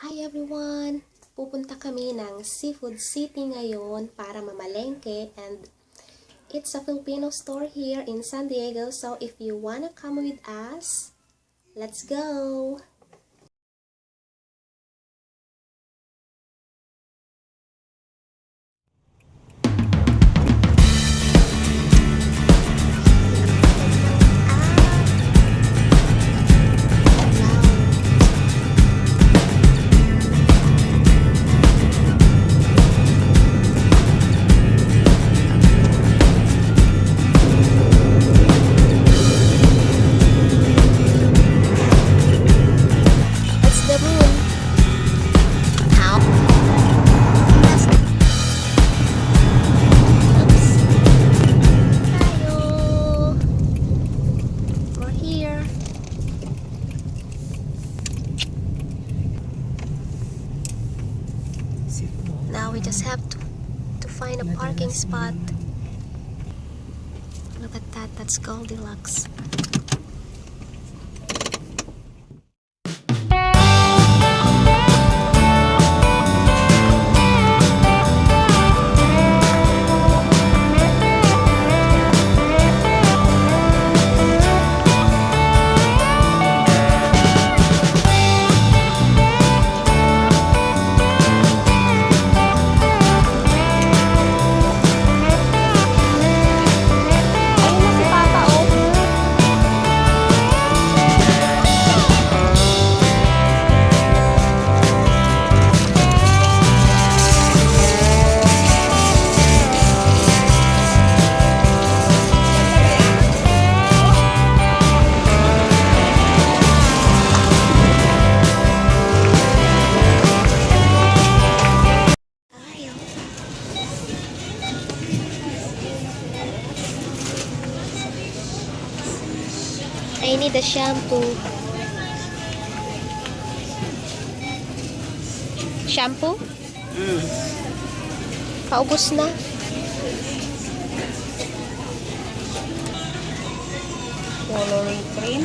Hi everyone! Pupunta kami ng Seafood City ngayon para mamalengke and it's a Filipino store here in San Diego, so if you wanna come with us, let's go! Now we just have to find a parking spot. Look at that, that's Goldilocks. I need a shampoo. Shampoo? Paubos na. Coloring cream.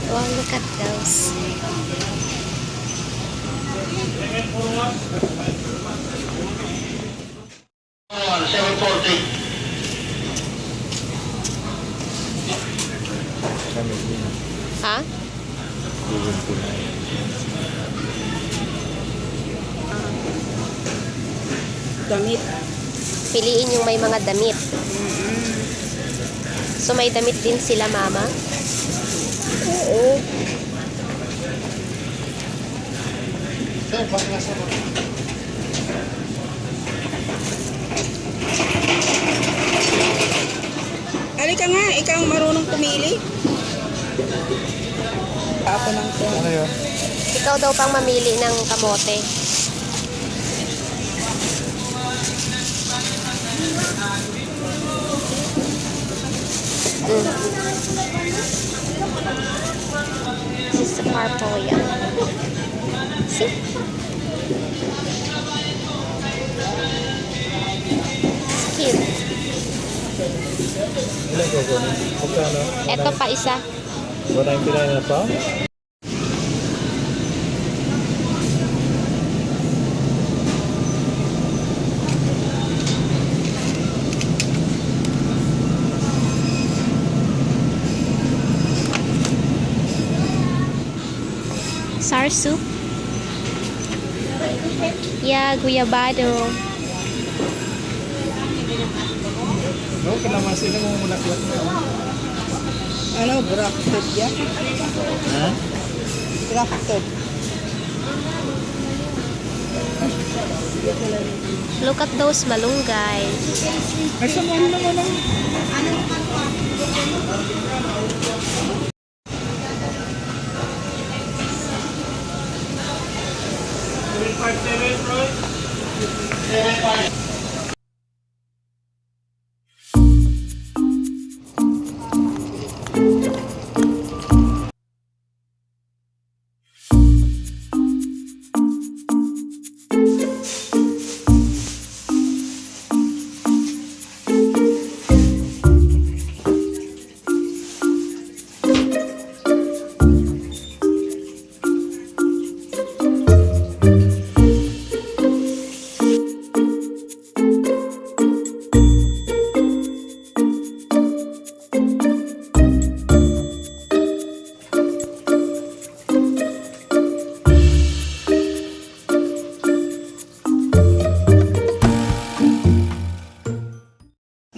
Wow, look at those. Ha? Damit. Piliin yung may mga damit. So may damit din sila, mama? Oo. Halika nga, ikaw marunong pumili. Ako lang to. Ano yun? Ikaw daw pang mamili ng kamote. This is the purple, yeah. See? It's cute. Ilan ko ko? Magkano? Ito pa isa. Wala yung pinayin na pa? Sour soup? Yeah, guyabado. No, kalamansi na mong mulak-lak na. Ano, grafted yan? Ha? Grafted. Look at those malunggay. Ay, samahan naman lang.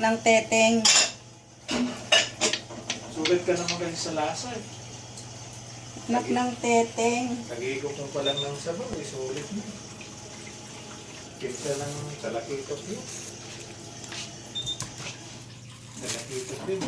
Ng teteng. Sulit ka naman kasi sa lasa eh. Nak ng teteng. Nag-iikot mo pa lang ng sabaw eh, sulit mo. Kinta ng talakitok yun. Talakitok din.